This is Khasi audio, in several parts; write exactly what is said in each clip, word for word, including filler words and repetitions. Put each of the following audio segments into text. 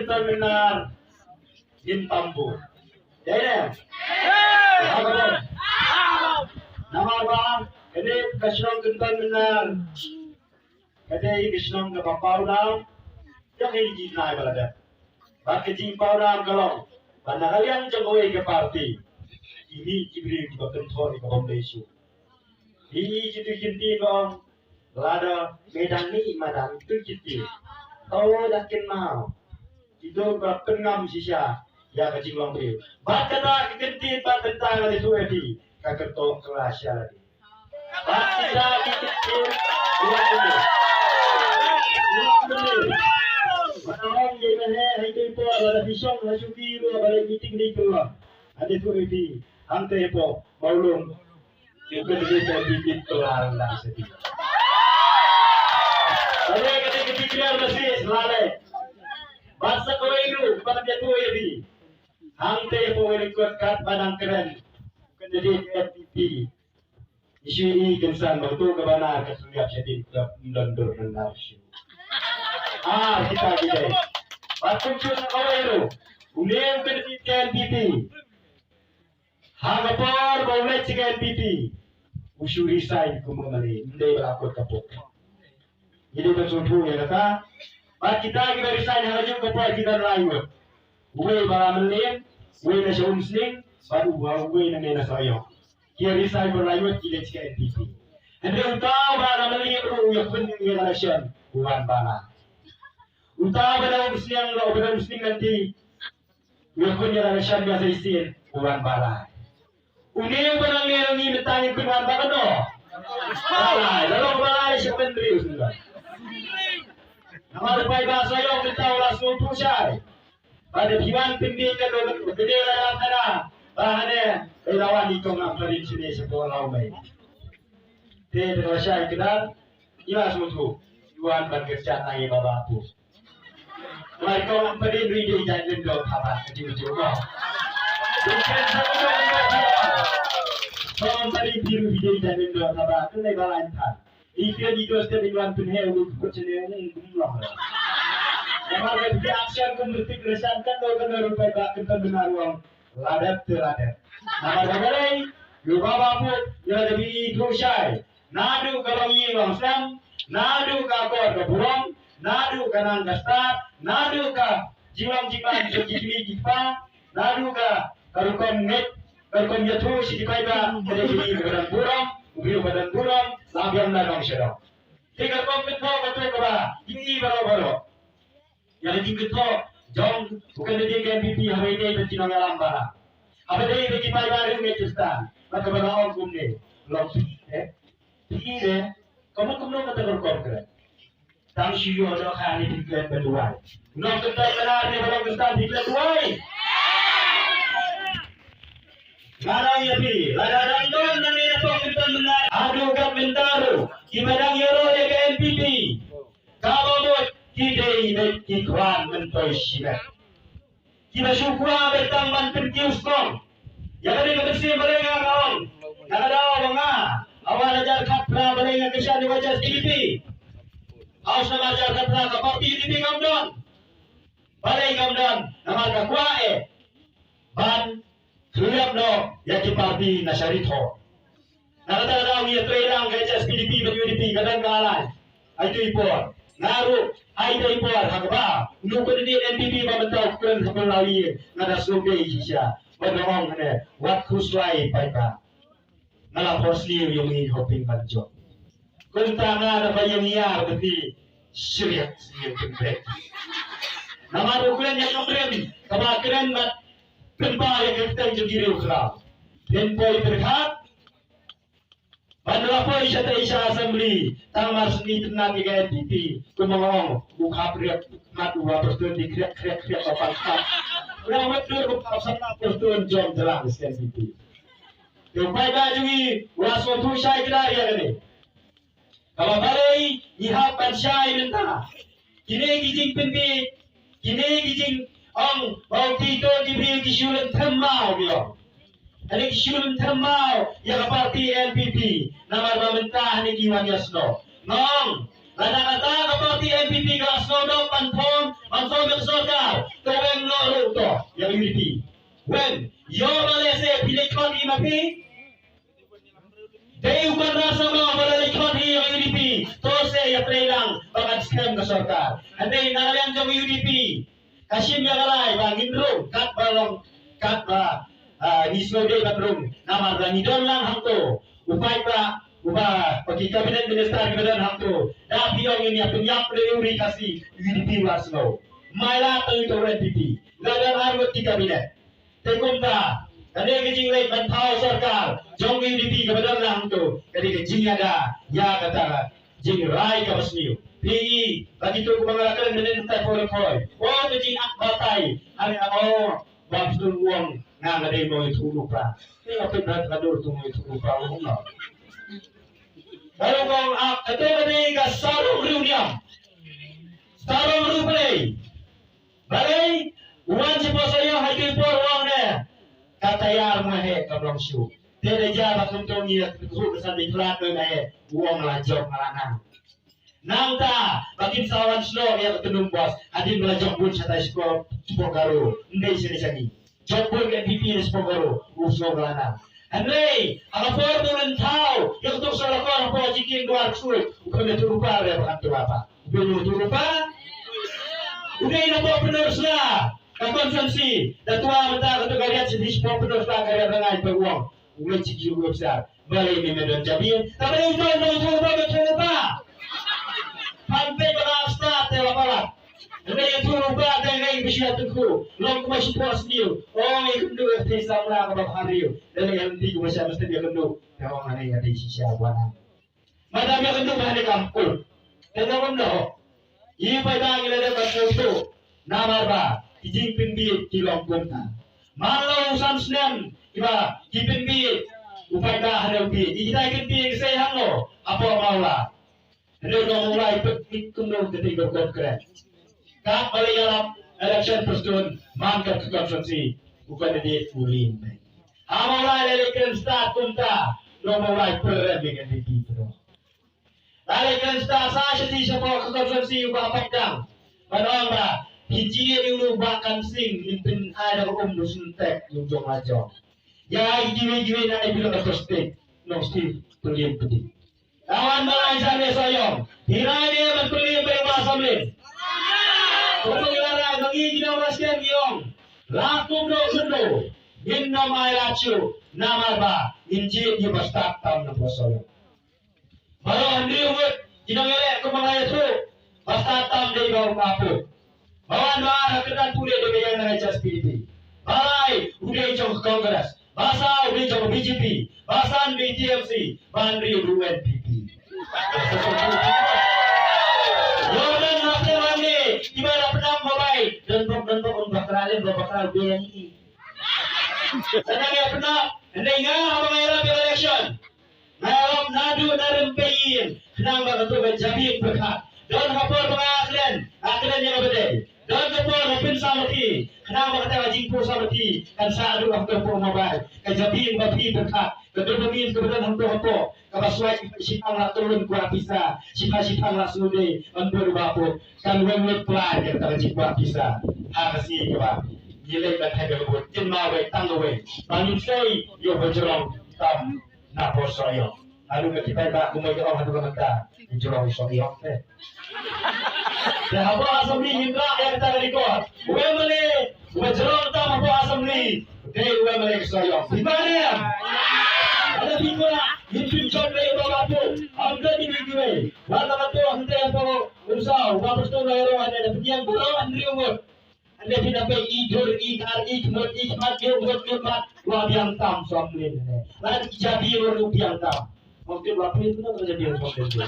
Kynton Mynnar ngin tam buh. Dei ne? Ha, ka bom. Namar ba kane ka shnong Kynton Mynnar ka dei ka shnong kaba pawnam ïa ki jingnai ba la dep. Bad ka jingpawnam ka long ba na ka liang jong kawei ka party, ki mih ki briew kiba kynthoh ïa ka bym dei shuh. Hi ki tu ki kynti ba ong, lada me dang mih ma dang tu ki kynti, to da kynmaw. Ki tu ba pynngam shisha ïa ka jinglong briew. Bad kata ki kynti ba tentang ïa tu ïa phi, ka kyntoh ka la sha lade. Bad kita ki kynti ïa tu. Ïa tu. Ba ong ïa ka he, hai tu por, lada phi shong ha shuki ruh ba leh meeting dei tu. Ade tu ïa phi, hangte po, ba u lum. Ïa ka dei ka bibit kelar lang seti. Ade ka dei ka dei kelar masih selalu. Basa kawei ruh, ba dia tu ïa phi. Hangte po ïa kot kat ba nang kren. Ka dei ka N P P. Isu i kynsan ba tu ka bana ka suliap seti ka mdon dur nang shu. Ah, kita kita. Ba tu tu kawei ruh. Unem ka dei ka N P P. Ha ka por ba u leit sha ka N P P, u shu resign kum u M L A, ym dei ba la kut ka pok. Ngi dei ban sngewthuh ïa kata. Bad kita kiba resign ha kajuh ka por ki don lai ngut. Uwei ba la mlien, uwei na sha Umsning, bad uwei na me na Sohiong. Ki resign ba lai ngut ki leit sha ka N P P. Hynrei uta uba la mlien ruh u ïakhun ïa ka election, u wan ba la. Uta uba na Umsning ruh, uba na Umsning nanti, u ïakhun ïa ka election ba sa shisien, u wan ba la. Une uba nang ne ngi mynta ngin pynwan ba kano? Ba la, la long ba la sha Myndri u sngewthuh. Namar u paidbah Sohiong mynta u la sngewthuh shai. Ba da phi wan pynbeit kano kano, pynbeit la ïa khana. Ba hane, eh, la wan i kong Ampareen shane shapoh Lawmei. Te da la shai kdar, i la sngewthuh. I wan ban kyrchan na i Baba Pu. Wai kong Ampareen ri dei jaiñ lyngdoh thaba, ka jiw jiw mo. Dei kren sa lyngdoh lyngdoh thaba. Kong Ampareen ri dei jaiñ lyngdoh thaba, kynlei ba lain than. I kren i dos te i wan pynheh u kut chene ung kum long. Namar ka dei action kum ritik resan kan do kan do rupai ba kan tan benar wang. Ladet te ladet. Namar ka balei, yu baba put, yu la dei i kru shai. Naduh ka long ïing long sem, naduh ka akor ka burom, naduh ka nang ka stad, naduh ka jinglong jingman jong ki kmie ki kpa, naduh ka, ka rukom ngeit, ka rukom ïathuh sha ki paidbah, ka dei ka ïing ka dang burom, u briew ka dang burom, la biang la nong sha dong. Te ka rukom kynthoh ka tu kaba, ïohi baroh baroh. Ïa ka jingkynthoh jong u candidate ka N P P haba ïadei bad ki nongïalam balang. Haba ïadei bad ki paidbah ri Khristan. Bad kaba la ong kumne. Long phi, eh? Phi, eh? Kumno kumno kata ka rukom kren. Tang shu ïoh dohkha ne phi klet ban duwai. Nongkynthoh Mynnar ne ba long Khristan phi klet duwai. Nga ong ïa phi, lada dang don nangne na Nongkynthoh Mynnar. Haduh katne mynta ruh, kiba dang ïaroh ïa ka N P P. Kaba mut ki dei met ki khwan myntoi shimet. Kiba shu kwah beit tang ban pynkiew shnong. Ïa kane ka mynsiem balei nga ong. Nga ka daw ba nga. Ha u ar hajar khatphra balei nga kyrshan ïa ka H S P D P. Ha u snem ar hajar khatphra ka party U D P kam don. Balei kam don. Namar ka kwah eh ban khlem noh ïa ki party na sha ri thor. Na kata ka daw ngi ïatrei lang ka H S P D P bad U D P ka dang ka alliance. Ai tu i por. Nga ruh ai tu i por ha kaba u nu ka dei N P P ba mynta u kren ha pynlaw ïing. Nga da sngewbha shisha. Ba nga ong ne wat khuslai paidbah. Nga la phohsniew ïa ngi hoping ban jop. Kumta nga da ba ïeng ïar ba ti shriek sniew pynbeit. Namar u kren ïa ka kren kaba kren bad pynbeit ïa ka kyrteng jong ki riew khraw. Pynpoi pyrkhat ban la poi sha te sha assembly tang mar sni tynat ïa ka N P P. Kumba nga ong u khap riak mat u wa Prestone di kriak kriak kriak ka pang khap. Nga mat dur u khap sa Prestone jong jlang sha N P P. Te u paidbah jong ngi u la sngewthuh shai kdar ïa kane. Kaba balei ngi hap ban shai mynta. Kine ki jingpynbeit, kine ki jingong ba u kito ki briew ki shu lynthem maw ki ong. Hane ki shu lynthem maw ïa ka party N P P. Namar ba mynta hane ki wan ïasnoh. Nga ong lada kata ka party N P P ka la snoh doh ban form, ban form ïa ka sorkar. ïa ka U D P. Wen, ïoh ba lehse phi leit khot hi ma phi. Dei u Conrad Sangma ba la leit khot hi ïa ka U D P. To se ïatrei lang ba kan skhem ka sorkar. Hynrei na ka liang jong ka U D P ka shim ïa ka rai ba ngin rung katba long, katba, ah, ngi sngewdei ban rung. Namar ba ngi don lang hangto u paidbah, uba, ba ki cabinet minister kiba don hangto. Da phi ong ngin ïa pynïap da u ri Khasi, U D P wat sngew. Mala tang ito N P P. La don ar ngut ki cabinet. Te kumta, kane ka jingleit ban thaw sorkar jong ka U D P kaba don lang hangto, ka dei ka jingïada ïa kata ka jingrai kaba sniew. Phi i ba kito kiba nga la kren mynnin, te poi poi, o, ka jingak batai. Hane, o, ba phi ong nga, nga dei nongïathuhlypa. Te nga pynban ka dur tu nongïathuhlypa, o, nga. Baroh kong ak, kato ka dei ka sarong riewniam, sarong riewblei. Balei u wan sha Posoiong ha kine ki por, u ong ne ka tayar ma he kam long shuh. Te da jia ba kumto ngi ïa kynduh ka san dei plat ma he, u ong la jop ma la nang. Nangta ba kin sa wan snoh ïa ka tnum bos hadien ba la jop bun shatai shapoh, shapoh Garo. Ndei shane shane jop bun ka N P P ne shapoh Garo, u snoh ma la nang. Hynrei ha ka por ba u wan thaw ïa kato ka shnong Lakor hapoh Jingkieng Dwar Ksuid, u khlem ïathuhlypa re ba kan tyrwa pa. U dei u tyrwa pa. U dei na poh Pynursla ka constituency. Da tyrwa mynta kato ka riat sha poh Pynursla ka riat rangai pa u ong. U leit sha ki officer. Balei me me don jabieng? Kaba dei u don, u don, u don, u don, u don. Phan peit ba ka stad te la palat. Hynrei u tyrwa pa te ngai ba shu ïa tyngkhuh. Long kumba shu poi sniew. Ong ïa kynduh ïa ka thei samla kaba bha briew. Te lei hynti kumba shu mesti ïa kynduh. Te ong ane ïa dei shisha wan. Madam ïa kynduh ba hane kam kut. Te nongam noh. I paidbah ngi la dep ban sngewthuh. Namar ba ki jingpynbieit ki long kumta. Man la u san snem kiba ki pynbieit u paidbah hane u bieit. I kita i pynbieit ki sei hangno? Hapoh Mawlai. Hynrei u nong Mawlai i pynbieit kumno, kata i kyrkhu kren. Katba la ïalap election pyrshun man ka constituency, u candidate u lin. Ha Mawlai la leit kren stad kumta, nong Mawlai pyrem ïa ka N P P pyrshah. La leit kren stad sa sha ti shapoh ka constituency uba pyrshang. Ban ong ba phi jied ïa u Bah Kan Sing, in pyn-ai da ka um u Sintex ïa u jong la jong. Ïa kiwei kiwei na ai phi la ka state, nong Steve Pynliem Pyndiah. Lawan ba lai sa ne Sohiong. Phi rai ne ban pynliem bad u Bah Samlin? Kumba ngi la rai, ma ngi ki nong West Kent ngi ong, la kumno kumno ngin ym ailad shuh, namar ba ngin jied ïa u ba stad tam na Sohiong. Baroh hynriew ngut ki nongïaleh kumba nga ïathuh, ba stad tam dei ba u Bah Pop. Ba wan ba ar ha kyrdan pule dei ba ïeng na H S P D P. Ba lai u dei jong ka Congress. Ba saw u dei jong ka B J P. Ba san u dei T M C. Ba hynriew u dei N P P. Ïoh don hapdeng hangne kiba la pynap mobile. Don bok, don bok, un bakra lem, ba bakra u dei hangne. Sa nang ïa pynap. Hynrei nga haba nga ïalap ïa ka election, nga ïalap naduh na Rympei Ïing, khnang ba kato ka jabieng pyrkhat. Don ka por ba nga kren, nga kren ïa kaba dei. Don ka por ba pynsamrkhie, khnang ba kata ka jingpynsamrkhie kan sah haduh ha kato ka por mobile. Ka jabieng ba phi pyrkhat, ka dopamine kaba don hangto hapoh, kaba swai shiphang la tyrlun kwah pisa, shiphang shiphang la sngewdei ban bud u Bah Pop, kan weng lut pla ïa kata ka jingkwah pisa. Ha ka sngi kaba ngi leit ban thep ïa ka vote, kynmaw wei tang wei, ba ngin sei ïa u bajrong tam na Port Sohiong. Haduh ka kitai ba kumba ki ong haduh ka mynta, ki jrong Sohiong te. Te hapoh Assembly ngin rah ïa kata ka record. U M L A uba jrong tam hapoh Assembly, dei u M L A ka Sohiong. Phi ba ne em? Lada phi kwah, ngin pynjop lei uba Bah Pop. Ym don kiwei kiwei. Wat la kato hangtei hapoh Umsaw, uba Pastor Lairong ane, da pynïeng baroh hynriew ngut. Ynda phi da peit i dur i kar i khmut i khmat i khmut i khmat, la biang tam Sohiong ne. La ki jabieng ruh biang tam. Hok tip la phi pynah ka jabieng Sohiong ne.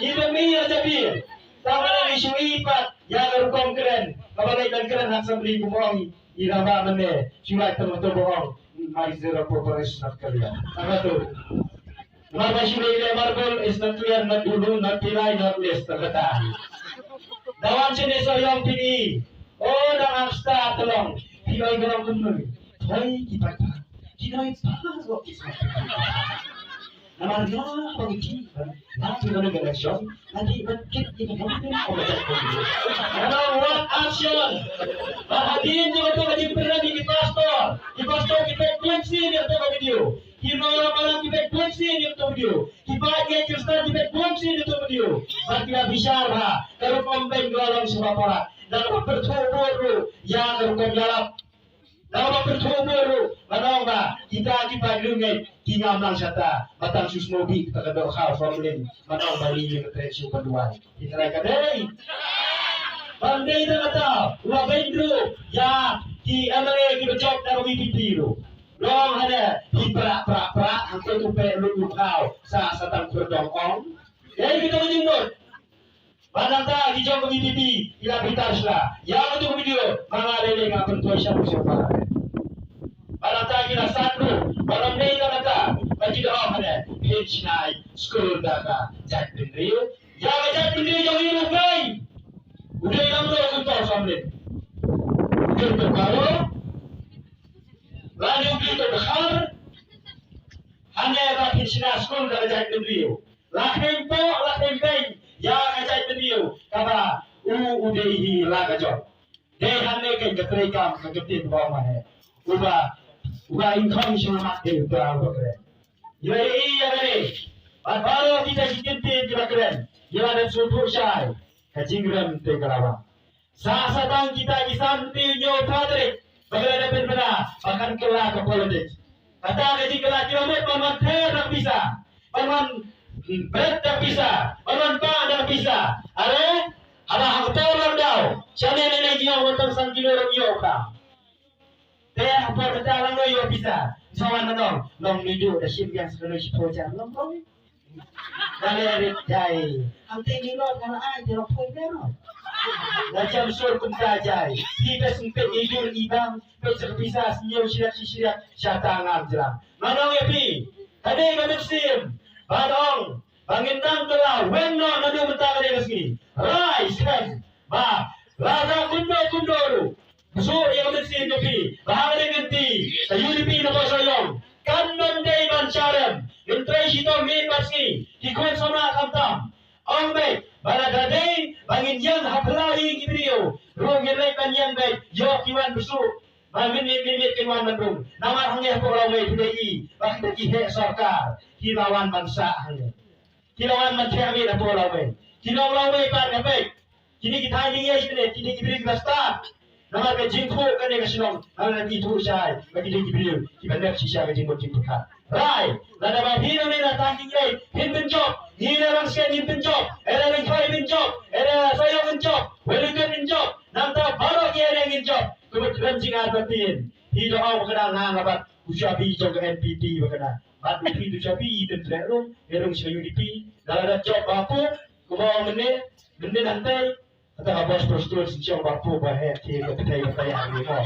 Ngi ba mi ïa jabieng. Tang ba ngi shu i pat ïa ka rukom kren. Kaba ngi ban kren ha Assembly kumba ong i Rama mynne. Shu lai tang to ba ong my zero preparation of career. Tang to. Namar ba shu leh marble is not clear, not dulu, not pilai, not list, ta kata. Da wan shane Sohiong phi i. O da ang sta tolong. Phi oi gorong kumno. Thoi ki pat pat. Ki noi pa ro ki sa. Namar nga ba ngi ti ban, ba ngi ban election, ngi ban kit ki ban kit ko ba tak ko. Namar what action? Ba hadien jong ka jingpynrem ki pastor, ki pastor ki pek kuensi ni to video. Ki nongïalam balang ki pek kuensi ni to video. Ki ba ki Kristan ki pek kuensi ni to video. Ba ki la bishar ba ka rukom beng ka long sha ba palat. Da ka pyrthuh bor ruh ïa ka rukom ïalap. Da kaba pyrthuh bor ruh, ba ong ba kita ki paidbah ngi ki ngam lang shata, ba tang shu sngewbha kita ka dohkha famlin, ba ong ba ngi ngi ka trei shu ba duwai. Ki trai ka dei. Ban dei da kata, u la beng ruh ïa ki M L A ki ba jop da ka V P P ruh. Long hane, hi pra pra pra, hangta u pe lu u kau, sa sa tang kurdong ong. Dei kita ka jingmut. Ba nangta ki jong ka V P P ki la bitar sla. Ïa katu ka video ma nga lei lei nga pynpoi sha u sha ba. Ba nangta ki la sat ruh ba lam nei la nangta ba ki da ong hane phin shna skul da ka jaitbynriew. Ïa ka jaitbynriew jong ngi ruh kai. U dei lam ruh u to samlin. U dei to karo. Lane u dei to khar. Hane ba phin shna skul da ka jaitbynriew. La kheiñ poh, la kheiñ beiñ ïa ka jaitbynriew kaba u u dei hi la ka jong. Dei hangne keiñ ka treikam ka ktien ba ma he. Uba uba ingkhong sha mat dei uba uba kren. Ïa i ïa kane. Bad baroh kita ki ktien kiba kren. Ïa la dep sngewthuh shai ka jingrem te ka la wan. Sa sa tang kita ki san te ñiew Patrick ba ka la dep pynbna ba kan kylla ka politics. Kata ka jingkylla ki la mut ban wan ther da pisa, ban wan bet da pisa, ban wan pah da pisa. Are haba ha ka por lockdown shane ne ne ki ong wan tang san kilo ram ïoh ka. Te ha por kata lang no ïoh pisa. Sa wan nong long ni du da shim biang sa kano shi pojar long long. Dale rit jai. Am te ni lo kana ai te lo poi pero. La jam sur kumta jai. Hi bes pet ni dur i bang pet sa pisa sñiaw shirak shi shirak shata ngam jram. Manong ya pi. Kane ka mynsiem. Ba dong. Ba ngin nang kylla wen no na du mynta kane ka sngi. Rai skhem. Ba la ra kumno kumno ru. Bsu ïa ka mynsiem jong phi ba ha kane ka lynti ka U D P na Mawshynrut kan ym dei ban sharem. Ngin trei shitom miet bad sngi ki khun samla khamtam. Ong beit ba lada dei ba ngin ïeng ha phyllaw ïing ki briew ruh ngin leit ban ïeng beit ïoh ki wan bsu. Ba mynmiet mynmiet kin wan ban rung. Namar hangne hapoh Lawmei phi dei i ba kita ki heh sorkar ki la wan ban sah hangne. Ki la wan ban thiah miet hapoh Lawmei. Ki nong Lawmei pat nga peit. Kine ki thaiñ jingïeit kine, kine ki briew kiba stad. Namar ka jingthoh kane ka shnong, namar ka jingthoh shai ba kine ki briew kiba nep shisha ka jingmut jingpyrkhat. Rai, lada ba phi nong ne na thaiñ jingïeit phin pynjop, ngi na Rangshket ngin pynjop, era Lyngkhoi pynjop, era Sohiong pynjop, Wahlyngkot pynjop, nangta baroh ki area ngin jop. Kaba khlem jingartatien phi da ong ba kane nga nga bat u chabi jong ka N P P ba kane. Bat u phi u chabi i pyntreh rung, i rung sha U D P. Da lada jop ba pu, kumba ong mynne, mynne nangtai. Kata ka bos prostitute sing chong ba pu ba he ti ka pethai ka paya ni ko.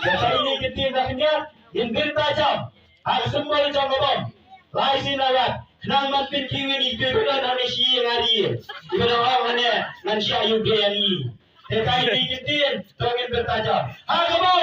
Ya sa ini kiti na kenya, in bin ta jam. Ha ka symbol jong ka bom. Lai sin lawat. Khnang man pynkiwin i pyrkhat na ne shi ngari. Iba da ong ne ngan sha yu de ani. Te kai ni kiti to ngin bin ta jam. Ha ka bom.